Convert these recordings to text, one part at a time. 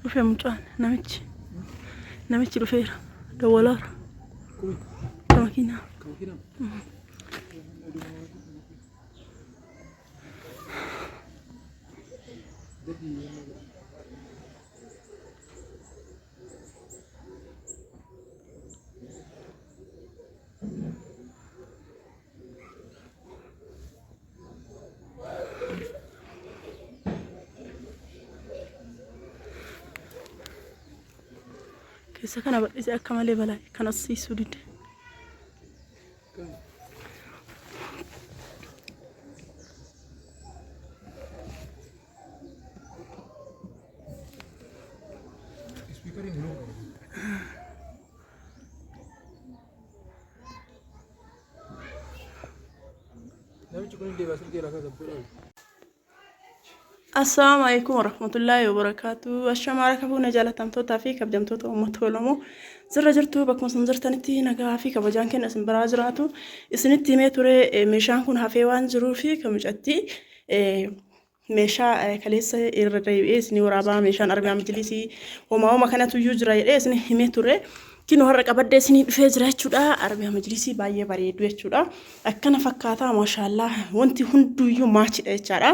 Dhufe mucaan namichi namichi dhufeera dawwalaara. Ka makiinaa. Keessa kana bal'isee akka malee balaa kan as siisuu dide. Namichi kun hin deebi'a silkii irraa kaasa godhaa. Assalaamu alaikum warahmatullaahi wabarakaatu. Ashamaa harka fuune jaalatamtootaa fi kabajamtoota uummata Oromoo. Sirra jirtu bakkuma isin jirtanitti nagaa fi kabajaan keenya isin biraa jiraatu. Isinitti himee ture meeshaan kun hafee waan jiruuf kan mucatti meeshaa kaleessa irra deebi'ee isinii waraabaa meeshaan argaa majlisii homaa homa kanatu iyyuu jira jedhee isin himee ture. Kinoo har'a qabadhee isinii dhufee jira jechuudha. Arbiyaa majlisii baay'ee bareedu jechuudha. Akkana fakkaataa maashaallaa wanti hunduyyuu maachidha jechaadha.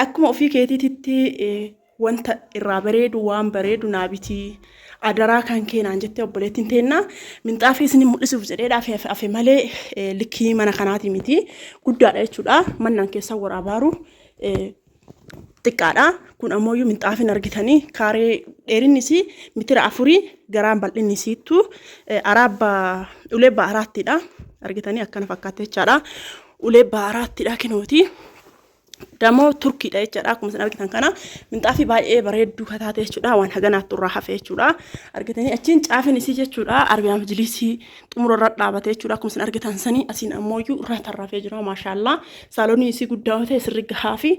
Akkuma ofii keetiititti wanta irraa bareedu waan bareedu naa bitii adaraa kan kee naan jettee obboleettiin teenna minxaafii isin mul'isuuf jedheedhaaf hafe malee likkii mana kanaati miti guddaadha jechuudha. Mannaan keessa waraabaaru xiqqaadha. Kun ammoo minxaafiin argitanii kaaree dheerinni isii mitira afurii garaan bal'inni isiittu araabba ulee baaraattiidha. Argitanii akkana fakkaata jechaadha. Ulee baaraattiidha kinooti. Damoo Turkiidha jechaadha. Akkuma isin argitan kana minxaafii baay'ee bareedduu kataate jechuudha. Waan haganaatti irraa hafe jechuudha. Argitanii achiin caafin isii jechuudha. Arabiyaa majlisii xumura irra dhaabate jechuudha. Akkuma isin argitan sanii asiin ammoo irra tarraafee jira maashaallaa. Saalonii isii guddaa yoo ta'e sirri gahaa fi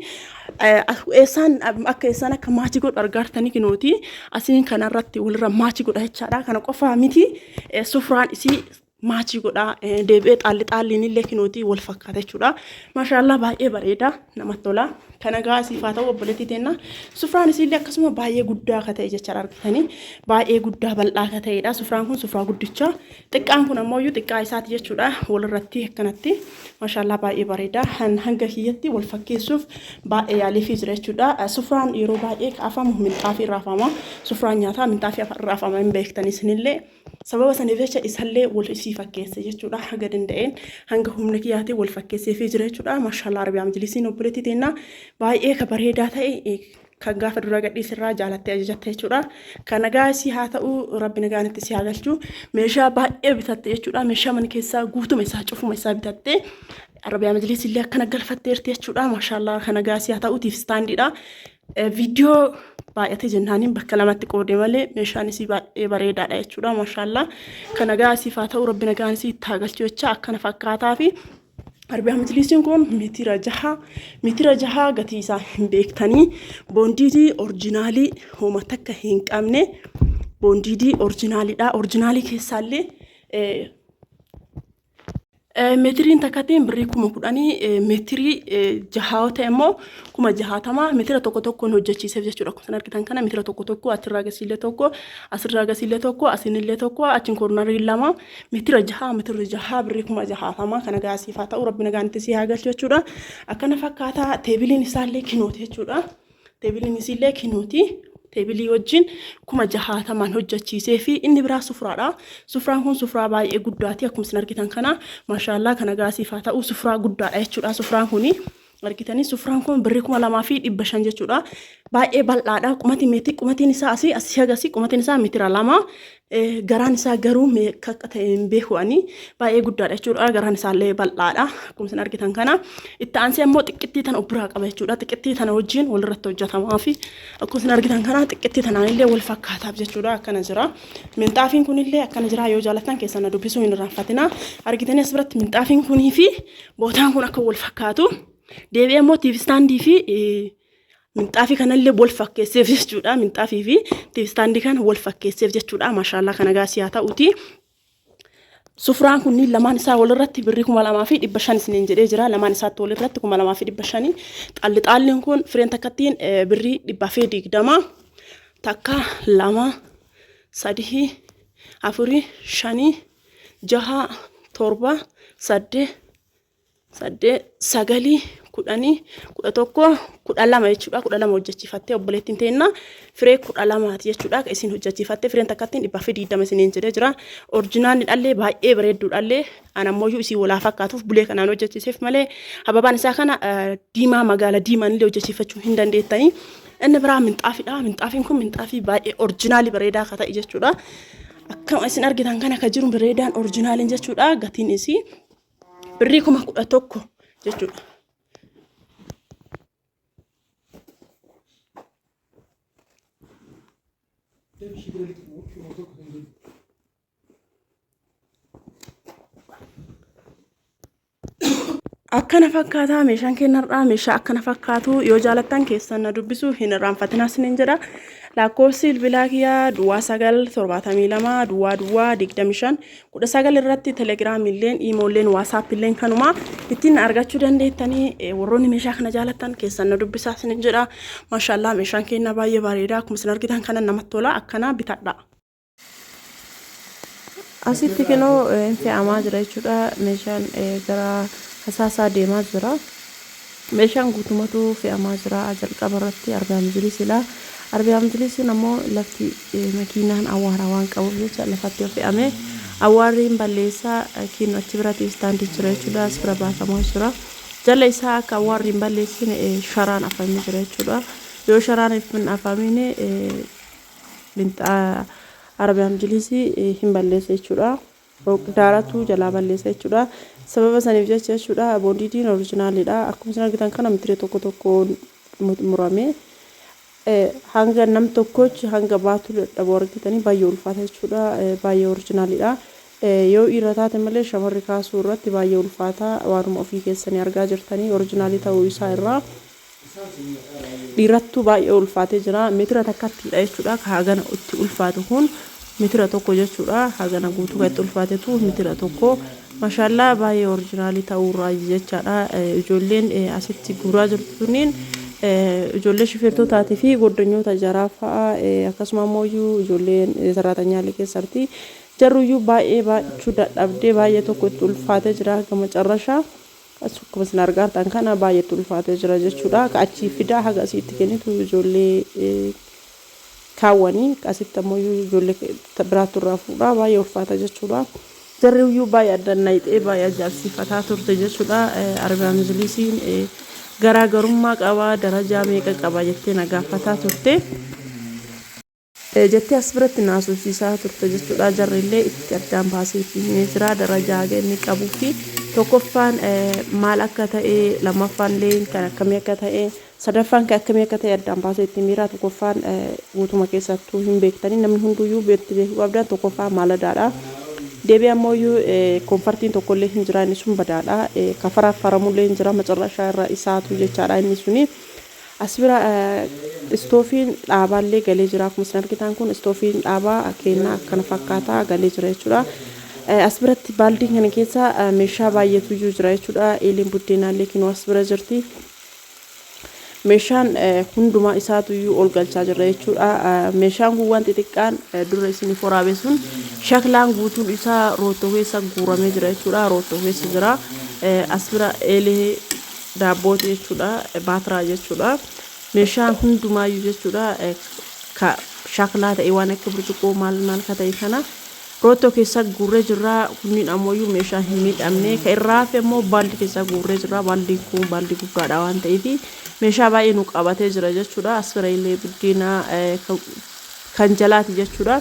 eessaan akka eessaan akka maachi godhu argaartanii kinooti. Asiin kanarratti walirra maachi godha jechaadha. Kana qofaa miti sufraan isii maachii godha deebi'ee xaalli xaalliin illee kinootii wal fakkaata jechuudha. Maashaallaa baay'ee bareeda namatti tola. Kana gaa siif haa ta'u obboleettii teenna. Sufraan isiillee akkasuma baay'ee guddaa akka ta'e jechaadha argitanii. Baay'ee guddaa bal'aa akka ta'edha. Sufraan kun sufraa guddicha. Xiqqaan kun ammoo iyyuu xiqqaa isaati jechuudha. Walirratti akkanatti. Maashaallaa baay'ee bareeda. Hanga kiyyatti wal fakkeessuuf baay'ee yaaliifii jira jechuudha. Sufraan yeroo baay'ee afamu minxaafii irra afama. Sufraan nyaataa minxaafii irra afama hin beektan isinillee. Sababa saniif jecha isallee wal isii fakkeesse jechuudha. Haga danda'een hanga humna kiyyaatiin wal fakkeesseefii jira jechuudha. Maashaallaa Arabiyaa Majlisiin obboleettii teennaa baay'ee ka bareedaa ta'e kan gaafa duraa gadhiisirraa jaalattee ajajatte jechuudha. Kan nagaa isii haa ta'u rabbi nagaan itti si haa galchu. Meeshaa baay'ee bitatte jechuudha. Meeshaa mana keessaa guutuma isaa cufuma isaa bitatte. Arabiyaa Majliis illee akkana galfatteerti jechuudha. Maashaallaa kan nagaa isii haa ta'uutiif istaandiidha. Viidiyoo baay'ate jennaaniin bakka lamatti qoode malee meeshaan isii baay'ee bareedaadha jechuudha. Maashaallaa. Kan nagaa isiif haa ta'u rabbi nagaan isii itti haa galchu jecha akkana fakkaataa fi Arbiyaa majlisiin kun mitira jaha mitira jaha gatii isaa hin beektanii boondiidii orjinaalii homa takka hin qabne boondiidii orjinaaliidha. Orjinaalii keessaallee Meetiriin takkatiin birrii 10,000 meetirii jahaa yoo ta'e immoo 60,000 meetira tokko tokkoon hojjechiiseef jechuudha. Akkuma isin argitan kana meetira tokko tokko achirraa gasiillee tokko asirraa gasiillee tokko asiinillee tokko achiin koornarii lama meetira jahaa meetirri jahaa birrii 60,000 kana gaasiif haa ta'u rabbi nagaan itti si haa galchu jechuudha. Akkana fakkaataa teebiliin isaallee kinooti jechuudha. Teebiliin isiillee kinooti. Teebilii wajjin 60,000n hojjechiisee fi inni biraa sufraadha. Sufraan kun sufraa baay'ee guddaati. Akkuma isin argitan kana maashaallaa kana gaasiif haa ta'u sufraa guddaadha jechuudha. Sufraan kuni argitanii sufraan kun birrii 2,500 jechuudha. Baay'ee bal'aadha. Qumati meetii qumatiin isaa asii asii hagasii qumatiin isaa meetira 2. Garaan isaa garuu meeqa akka ta'e hin beeku ani. Baay'ee guddaadha jechuudha. Garaan isaallee bal'aadha. Akkuma isin argitan kana. Itti aansee ammoo xiqqittii tana of biraa qaba jechuudha. Xiqqittii tana wajjin walirratti hojjetamaa fi akkuma isin argitan kana xiqqittii tanaan illee wal fakkaataaf jechuudha. Akkana jira. Minxaafiin kunillee akkana jira. Yoo jaallattan keessan na dubbisuu hin irraanfatina. Argitanii as biratti minxaafiin kunii fi bootaan kun akka wal fakkaatu. Deebi'ee immoo tiivistaandii fi Minxaafii kanallee wal fakkeesseef jechuudha. Minxaafii fi tiivistaandii kana wal fakkeesseef jechuudha. Maashaallaa kana gaasii haa ta'uti. Sufraan kunniin lamaan isaa walirratti birrii 2500 isiniin jedhee jira. Lamaan isaatti walirratti 2500. Xalli xaalliin kun fireen takkattiin birrii 120. Takka, lama, sadii, afurii, shanii, jaha, torba, saddeet, 8, 9, 10, 11, 12 jechuudha. 12 hojjechiifattee obboleettiin teenna firee 12ti jechuudha. Kan isin hojjechiifattee fireen takkattiin 120 isiniin jedhee jira. Orjinaalli dhallee baay'ee bareedduu dhallee an ammoo isii walaa fakkaatuuf bulee kanaan hojjechiiseef malee hababaan isaa kana diimaa magaala diimaan illee hojjechiifachuu hin dandeettanii. Inni biraa minxaafiidha. Minxaafiin kun minxaafii baay'ee orjinaalii bareedaa akka ta'e jechuudha. Akkuma isin argitan kana kan jiru bareedaan orjinaaliin jechuudha. Gatiin isii birrii 11,000 jechuudha. Akkana fakkaataa meeshaan kennarraa meeshaa akkana fakkaatu yoo jaalattan keessan na dubbisuu hin irraanfatinaa isiniin jedha. Lakkoofsi bilbilaa kiyyaa duwwaa 9 72 duwwaa duwwaa 25 19 irratti telegiraamiilleen iimoolleen waasaappiilleen kanuma ittiin argachuu dandeettanii warroonni meeshaa kana jaalattan keessan na dubbisaa isiniin jedha. Maashaallaa meeshaan keenya baay'ee bareeda akkuma isin argitan kana namatti tola akkana bitadha. Asitti kinoo hin fe'amaa jira jechuudha. Meeshaan gara hasaasaa deemaa jira. Meeshaan guutumatu fe'amaa jira. Jalqaba irratti Arbaa Majlisiidha. Arbaa Majlisiin ammoo lafti makiinaan awwaara waan qabuuf jecha lafatti yoo fe'ame awwaarri hin balleessa. Kiinoo achi biratti istaandii jira jechuudha. As bira baatamaa jira. Jala isaa akka awwaarri hin balleessine sharaan afamee jira jechuudha. Yoo sharaan hin afamine Arabiyaa Majlisii hin balleessa jechuudha. Daaratu jalaa balleessa jechuudha. Sababa saniif jecha jechuudha boondiidiin orijinaalidha. Akkuma isin argitan kana mitira tokko tokko murame hanga nam tokkochi hanga baatu dadhabu argitanii baay'ee ulfaata jechuudha. Baay'ee orijinaalidha. Yoo dhiira taate malee shamarri kaasuu irratti baay'ee ulfaata waanuma ofii keessanii argaa jirtanii orijinaalii ta'uu isaa irraa. Dhiirattuu baay'ee ulfaatee jira. Meetira takkattiidha jechuudha. Ka hagana itti ulfaatu kun meetira tokko jechuudha. Hagana guutuu kan itti ulfaatetu meetira tokko. Mashaallaa baay'ee orijinaalii ta'uurraa jechaadha. Ijoolleen asitti guuraa jirtu tunniin ijoollee shifeertotaatii fi goddanyoota jaraa fa'a akkasuma ammoo ijoolleen sarraatanyaalee keessatti jarruyyuu baay'ee baachuu dadhabdee baay'ee tokko itti ulfaatee jira gama carrashaa. Akkuma isin argaa jirtan kana baay'eetti ulfaatee jira jechuudha. Ka achii fidaa haga asiitti kennitu ijoollee kaawwanii asitti ammoo ijoollee biraattu irraa fuudhaa baay'ee ulfaata jechuudha. Jarri iyyuu baay'ee addaan nayixee baay'ee ajaa'ibsiifataa turte jechuudha. Arbaa Majlisiin garaagarummaa qaba darajaa meeqa qaba jettee na gaafataa turte. Jettee as biratti na haasofsiisaa turte jechuudha. Jarri illee itti addaan baasee itti himee jira. Darajaa haga inni qabuu fi tokkoffaan maal akka ta'e, lammaffaan illee kan akkamii akka ta'e, sadaffaan kan akkamii akka ta'e addaan baasee itti himeera. Tokkoffaan guutuma keessattuu hin beektanii namni hunduyyuu beekti beekuu qabdan tokkoffaan maaladaadha. Deebi'ee ammoo konfartiin tokkollee hin jira inni sun badaadha. Kafaraaf faramullee hin jira macarrashaa irra isaatu jechaadha inni suni. As bira istoofiin dhaabaallee galee jira. Akkuma isin argitan kun istoofiin dhaabaa keennaa akkana fakkaata galee jira jechuudha. As biratti baaldiin kana keessa meeshaa baay'eetu iyyuu jira jechuudha. Eeliin buddeenaallee kinoo as bira jirti. Meeshaan hundumaa isaatu iyyuu ol galchaa jirra jechuudha. Meeshaan kun waan xixiqqaan dura isiniif waraabe sun shaklaan guutuun isaa roottoo keessa guuramee jira jechuudha. Roottoo keessa jira. As bira eelee daabbooti jechuudha baatiraa jechuudha meeshaa hundumaayyuu jechuudha ka shaklaa ta'e waan akka burcuqqoo maal maal ka ta'e kana roottoo keessa guurree jirra kunniin amooyyuu meeshaa hin miidhamne ka irraa hafe immoo baaldi keessa guurree jirra baaldiin kun baaldii guddaadha waan ta'eef meeshaa baay'ee nu qabatee jira jechuudha as bira illee buddeena kan jalaati jechuudha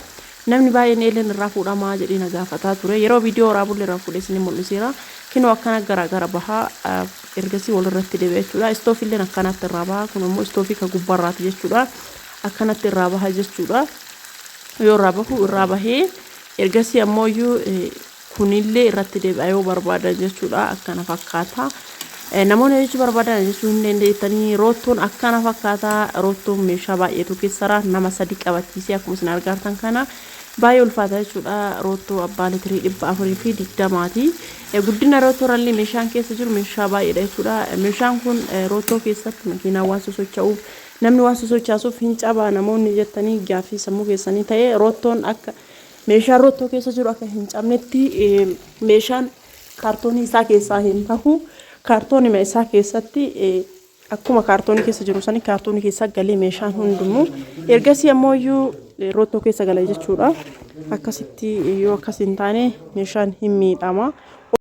Namni baay'een eeleen irraa fuudhamaa jedhee na gaafataa ture. Yeroo viidiyoo waraabullee irraa fuudhee isinii mul'iseera. Kinoo akkana gara gara baha ergasii walirratti deebi'a jechuudha. Istoofiilleen akkanatti irraa baha. Kun immoo istoofii kan gubbaarraati jechuudha. Akkanatti irraa baha jechuudha. Yoo irraa bahu irraa bahee ergasii ammoo iyyuu kunillee irratti deebi'a yoo barbaadan jechuudha. Akkana fakkaata. Namoonni jechuu barbaadan jechuu hin dandeettanii. Roottoon akkana fakkaata. Roottoon meeshaa baay'eetu keessara nama sadi qabachiisee akkuma isin argartan kana baay'ee ulfaata jechuudha. Roottoo abbaa litirii 420ti. Guddina roottoo irrallee meeshaan keessa jiru meeshaa baay'eedha jechuudha. Meeshaan kun roottoo keessatti makiinaan waan sosocho'uuf, namni waan sosochaasuuf hin cabaa namoonni jettanii gaaffii sammuu keessanii ta'e, roottoon akka meeshaan roottoo keessa jiru akka hin cabnetti meeshaan kaartoonii isaa keessaa hin bahu. Kaartoonima isaa keessatti, akkuma kaartoonii keessa jiru sani kaartoonii keessa galee meeshaan hundumuu ergasii ammoo iyyuu roottoo keessa gala jechuudha. Akkasitti yoo akkas hin taane meeshaan hin miidhama.